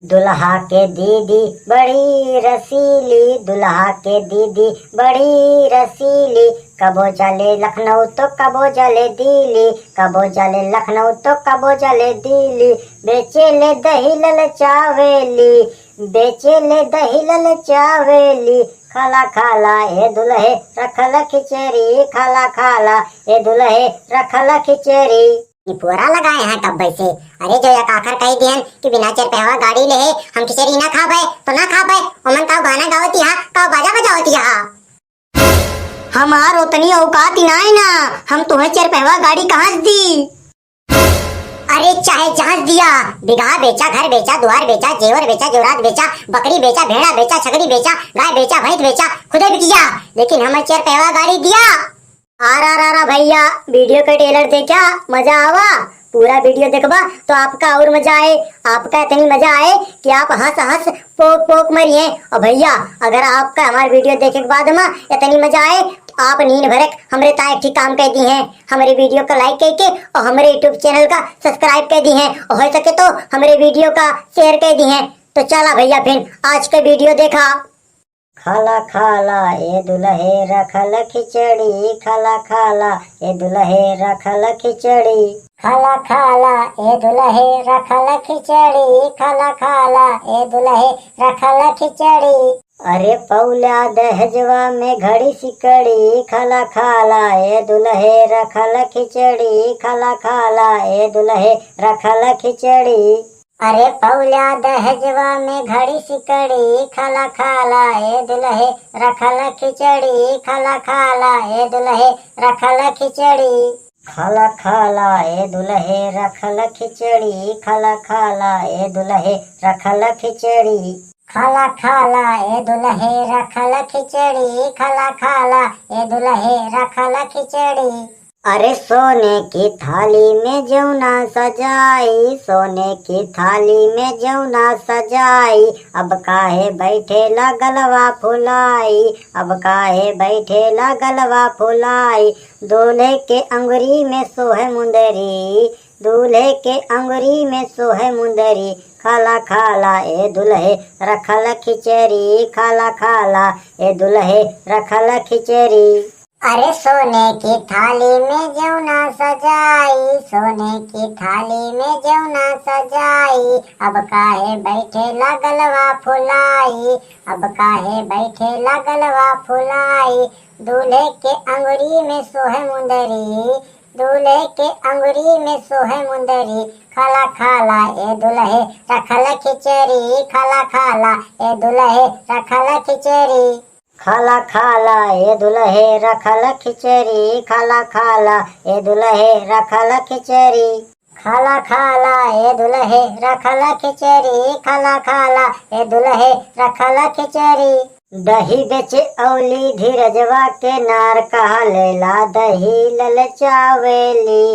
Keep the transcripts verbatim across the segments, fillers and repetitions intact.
दुल्हा के दीदी बड़ी रसीली, दुल्हा के दीदी बड़ी रसीली, कबो जाले लखनऊ तो कबो जाले दिल्ली, कबो जाले लखनऊ तो कबो जाले दिल्ली। बेचे ले दही ललचावेली, बेचे ले दही ललचावेली। खाला खाला ए दुल्हे रखल खिचड़ी, खाला खाला ए दुल्हे रखल खिचड़ी। ई पुअरा लगाए हैं कब्बे से। अरे जो एक आखर कही दिहन कि बिना चरपहवा गाड़ी लेहे हम खिचड़ी ना खाबे, तो ना खाबे। ओमन का गाना गावत हा, का बाजा बजावत हा? हमार ओतनी औकात ही नाय ना, हम तुहे चरपहवा गाड़ी कहाँ से दी? अरे चाहे जहाँ से दिया, बिगहा बेचा, घर बेचा, दुआर बेचा, जेवर बेचा, जेवरात बेचा, बकरी बेचा, भेड़ा बेचा, छगड़ी बेचा, गाय बेचा, भैंस बेचा, खुदे बिकिया, लेकिन हमें चरपहवा गाड़ी दिया। आरा रा रा भैया, वीडियो का ट्रेलर देखा, मजा आवा। पूरा वीडियो देखबा तो आपका और मजा आए, आपका इतनी मजा आए कि आप हंस हंस पोक पोक मरिए। और भैया, अगर आपका हमारा वीडियो देखे के बाद में इतनी मजा आए तो आप नींद भरक हमरे ताए ठीक काम कह दी हैं, हमारे वीडियो का लाइक करके और हमारे यूट्यूब चैनल का सब्सक्राइब कर दी हैं, और हो सके तो हमारे वीडियो का शेयर कर दी हैं। तो चला भैया, फिर आज का वीडियो देखा। खाला खाला ए दुल्हे रखल खिचड़ी, खाला खाला ए दुल्हे रखल खिचड़ी। खाला खाला ए दुल्हे रखल खिचड़ी, खाला खाला ए दुल्हे रखल खिचड़ी। अरे पौला दहेजवा में घड़ी सिकड़ी, खाला खाला ए दुल्हे रखल खिचड़ी, खाला खाला ए दुल्हे रखल खिचड़ी। अरे पौला दहेजवा में घड़ी सिकड़ी, खाला खाला ए दुल्हे रखल खिचड़ी, खाला खाला ए दुल्हे रखल खिचड़ी। खाला खाला ए दुल्हे रखल खिचड़ी, खाला खाला ए दुल्हे रखल खिचड़ी। खाला खाला ए दुल्हे रखल खिचड़ी, खाला खाला ए दुल्हे रखल खिचड़ी। अरे सोने की थाली में जौना सजाई, सोने की थाली में जौना सजाई, अब काहे बैठेला गलवा फुलाई, अब काहे बैठेला गलवा फुलाई। दूल्हे के अंगुरी में सोहे मुंदरी, दूल्हे के अंगुरी में सोहे मुंदरी, खाला खाला ए दुल्हे रखल खिचड़ी, खाला खाला ए दुल्हे रखल खिचड़ी। अरे सोने की थाली में जौना सजाई, सोने की थाली में जौना सजाई, अब काहे बैठेला गलवा फुलाई, अब काहे बैठेला गलवा फुलाई। दूल्हे के अंगुरी में सोहे मुंदरी, दूल्हे के अंगुरी में सोहे मुंदरी, खाला खाला ए दुल्हे रखल खिचड़ी, खाला खाला ए दुल्हे रखल खिचड़ी। खाला खाला ए दुल्हे रखल खिचड़ी, खाला खाला ए दुल्हे रखल खिचड़ी। खाला खाला ए दुल्हे रखल खिचड़ी, खाला खाला ए दुल्हे रखल खिचड़ी। दही बेचे औली धीरजवा के नार, कहा लेला दही ललचावेली।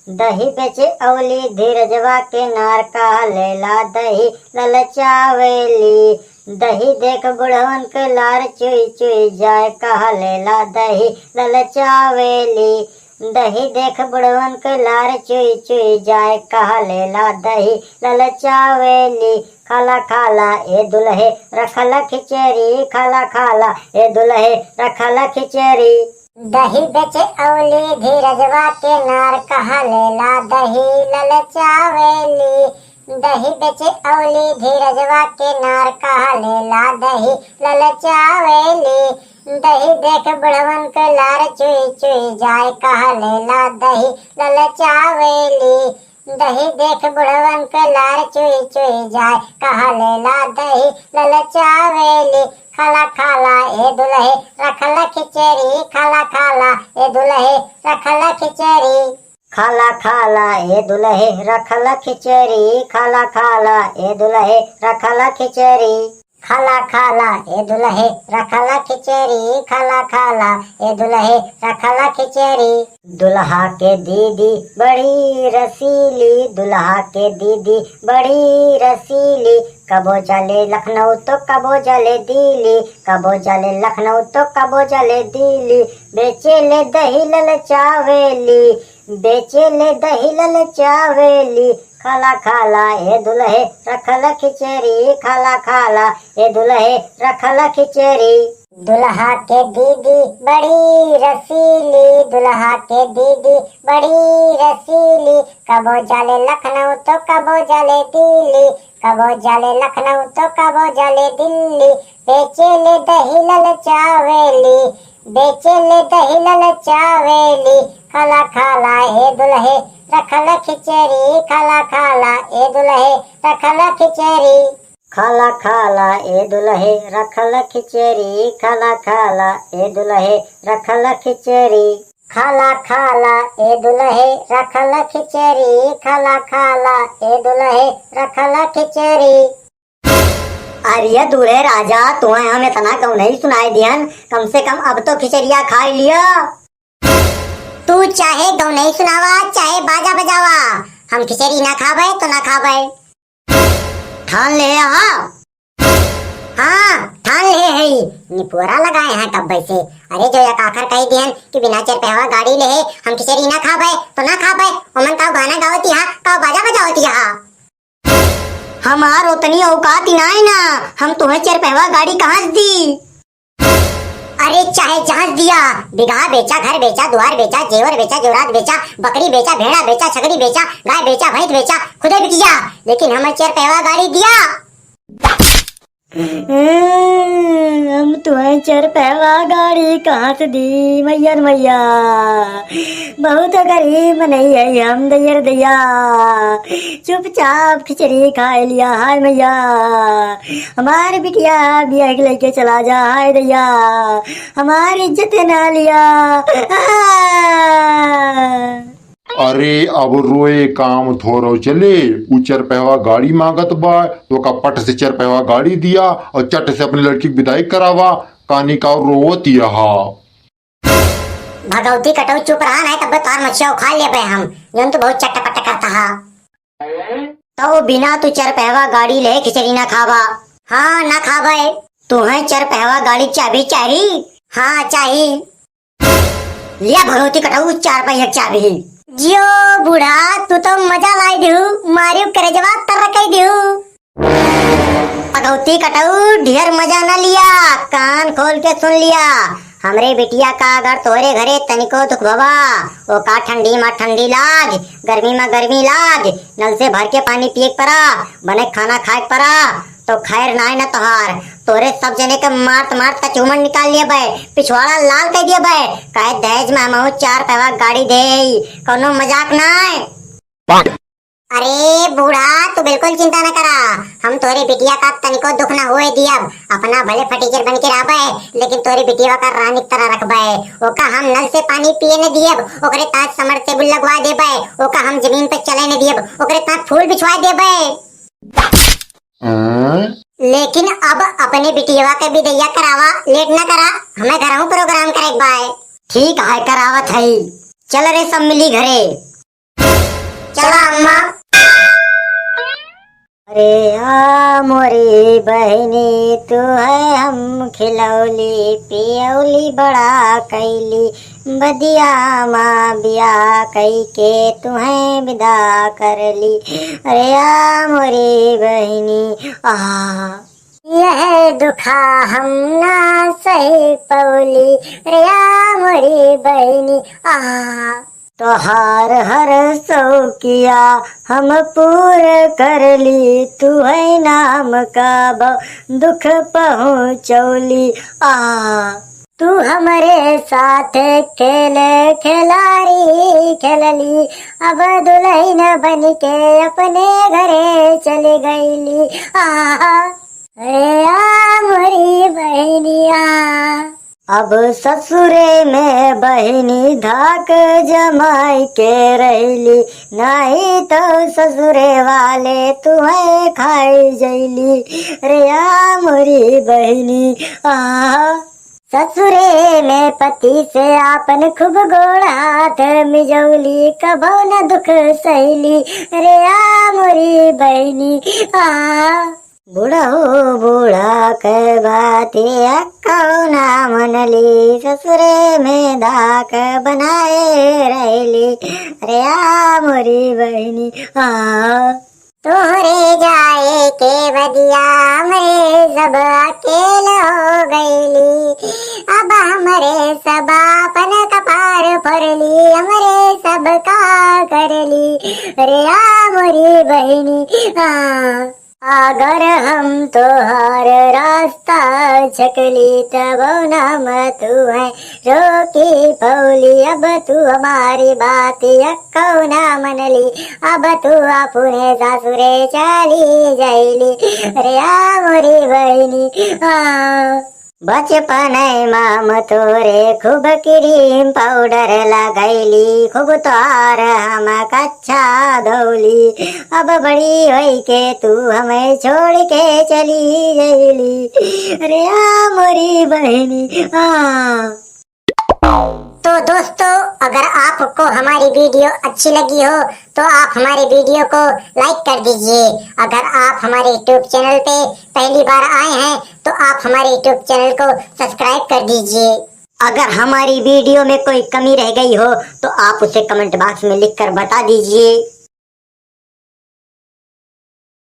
दही बेचे औली धीरजवा के नार, कहा लेला दही ललचावेली। दही देख बुढ़वन के लार चुई चुई जाए, कहा लेला दही ललचावेली। दही देख बुढ़वन के लार चुई चुई जाए, कहा लेला दही ललचावेली। खाला खाला ए दुल्हे रखल खिचड़ी, खाला खाला ए दुल्हे रखल खिचड़ी। दही बेचे औली धीरजवा के नार, कहा लेला दही ललचावेली। दही बेचे औली धीरजवा के नार, कहा लेला दही ललचावेली। दही देख बुढ़वन के लार चुई चुई जाए, कहा लेला दही ललचावेली। दही देख बुढ़वन के लार चुई चुई जाए, कहा लेला दही ललचावेली। खाला खाला ए दुल्हे रखल खिचड़ी, खाला खाला ए दुल्हे रखल खिचड़ी। खाला खाला ए दुल्हे रखल खिचड़ी, खाला खाला ए दुल्हे रखल खिचड़ी। खाला खाला ए दुल्हे रखल खिचड़ी, खाला खाला ए दुल्हे रखल खिचड़ी। दुल्हा के दीदी बड़ी रसीली, दुल्हा के दीदी बड़ी रसीली, कबो जाले लखनऊ तो कबो जाले दिल्ली, कबो जाले लखनऊ तो कबो जाले दिल्ली। बेचे ले दही ललचावेली, बेचे ले दही ललचावेली, खाला खाला ए दुलहे रखल खिचड़ी, खाला खाला ए दुलहे रखल खिचड़ी। दुलहा के दीदी बड़ी रसीली, दुलहा के दीदी बड़ी रसीली, कबो जाले लखनऊ तो कबो जाले दिल्ली, कबो जाले लखनऊ तो कबो जाले दिल्ली, बेचे ले दही ललचावेली, बेचे ले दही ललचावेली, खाला खाला ए दुलहे रखल खिचड़ी, खाला खाला ए दुलहे रखल खिचड़ी। खाला खाला ए दुलहे रखल खिचड़ी, खाला खाला ए दुलहे रखल खिचड़ी। खाला खाला ए दुलहे रखल खिचड़ी, खाला खाला ए दुलहे रखल खिचड़ी। अरे दूल्हे राजा, तुहैं हम इतना गौनई सुनाई दिहन, कम से कम अब तो खिचड़िया खाई लिया। तू चाहे गौनई सुनावा, चाहे बाजा बजावा, हम खिचड़ी ना खाबे तो ना खाबे। ठान ले हा? हाँ, ठान ले है। निपुअरा लगाए हैं तब से। अरे जो एक आखर कही दिहन कि बिना चरपहवा गाड़ी ले हम खिचड़ी ना खाबे तो ना खाबे। ओमन का गाना गावती हा, का बाजा बजावती हा? हमार ओतनी औकात ही नाई ना, हम तुहैं चरपहवा गाड़ी कहाँ से दी? अरे चाहे जहाँ से दिया, बिगहा बेचा, घर बेचा, दुआर बेचा, जेवर बेचा, जेवरात बेचा, बकरी बेचा, भेड़ा बेचा, छगड़ी बेचा, गाय बेचा, भैंस बेचा, खुदे बिकिया, लेकिन हमें चरपहवा गाड़ी दिया। हम तुहैं चरपहवा गाड़ी कहाँ से दी, मैया रे मैया? बहुत गरीब मनई है हम, दैया रे दैया। चुपचाप खिचड़ी खाए लिया, हाय मैया। हमार बिटिया बियाह के लेके चला जा, हाय दैया। हमार इज्जत ना लिया। आ। अरे अब रोए काम थोरो चले, उ चरपहवा गाड़ी मांगत बा, तो ओका पट से चरपहवा गाड़ी दिया और चट से अपनी लड़की की विदाई करावा, कानी का रोवत यहा। भगवती कटऊ चुप रहा, नहीं तब तोर मछिया उखाड़ लेबे हम, जौन तू बहुत चटपट करता हा। तो बिना तू चरपहवा गाड़ी ले खिचड़ी ना खाबा। हाँ ना खाबे। तुहैं चरपहवा गाड़ी चाबी चाही? हाँ चाही। लिया भगवती कटऊ चार पहिया चाबी। जियो बूढ़ा, तू तो मजा लाई दिहू, मारियो करेजवा तर कई दिहू। भगवती कटऊ ढेर मजा न लिया, कान खोल के सुन लिया। हमरे बिटिया का अगर तोरे घरे तनिको दुख भवा, ओका ठंडी मा ठंडी लाग, गर्मी मा गर्मी लाग, नल से भर के पानी पिए के परा, बने खाना खाए के परा, तो खैर नाय न तोहार, तोरे सब जने के मारत मारत कचूमर निकाल लेबे, पिछवाड़ा लाल कर देबे। काहे दहेज में हमहू चार पहवा गाड़ी देई, कौनो मजाक नाय। अरे बूढ़ा, तू बिल्कुल चिंता न करा, हम तोरे बिटिया का तनिको दुख न होए दियब। अपना भले फटीचर बन के रहबे, लेकिन तोरे बिटिया का रानी की तरह रखबे। ओका हम नल से पानी पिए न दियब, ओकरे ताज समरसेबुल लगवा देबे, ओका हम जमीन पे चले न दियब, ओकरे ताज फूल बिछवा देबे। हाँ? लेकिन अब अपने बिटियवा के बिदैया करावा, लेट न करा, हमें घरहू प्रोग्राम करे के बाय। ठीक है, करावत है। चल रे सब मिली घरे। चला अम्मा। अरे आ मोरी बहिनी, तू है हम खिलौली, पियौली बड़ा कैली, बदिया मा बिया कई के तुहैं विदा कर ली। अरे आ मोरी बहिनी, आ। यह दुखा हम ना सही पौली, अरे आ मोरी बहिनी, आ। तोहार हर शौकिया हम पूर कर ली, तुहैं नाम का ब-, दुख पहुँचौली, आ। तू हमरे साथ खेल खिलाड़ी खेलली, अब दुलहिन बन के अपने घरे चली गईली। आहा, अरे आ मोरी बहिनिया। अब ससुरे में बहिनी धाक जमाई के रहली, नाही तो ससुरे वाले तुहैं खाई जैली। रे आ मोरी बहिनी, आहा। ससुरे में पति से आपन खूब गोड़ हाथ मिजौली, कबो न दुख सैली। रे आ मोरी बहिनी, आ। बूढ़ा हो बूढ़ा के बात, या कौना मनली ससुरे में धाक बनाए रहली। अरे आ मोरी बहिनी, आ। तोहरे जाए के बदिया हमरे सब अकेल हो गईली। अब हमरे सब आपन कपार फोरली, हमरे सब का करली। अरे आ मोरी बहिनी, आ। अगर हम तोहार रास्ता छकली तब नाम तू है रोकी पौली। अब तू हमारी बात यक्को ना मनली, अब तू अपने ससुरे चली जाइली। अरे आ मोरी बहिनी, आ। बचपन माम तोरे खूब क्रीम पाउडर लगैली, खूब तोहार हम कच्छा धौली। अब बड़ी होई के तू हमें छोड़ के चली गईली। अरे आ मोरी बहिनी, आ। तो दोस्तों, अगर आपको हमारी वीडियो अच्छी लगी हो तो आप हमारे वीडियो को लाइक कर दीजिए। अगर आप हमारे YouTube चैनल पे पहली बार आए हैं तो आप हमारे YouTube चैनल को सब्सक्राइब कर दीजिए। अगर हमारी वीडियो में कोई कमी रह गई हो तो आप उसे कमेंट बॉक्स में लिखकर बता दीजिए।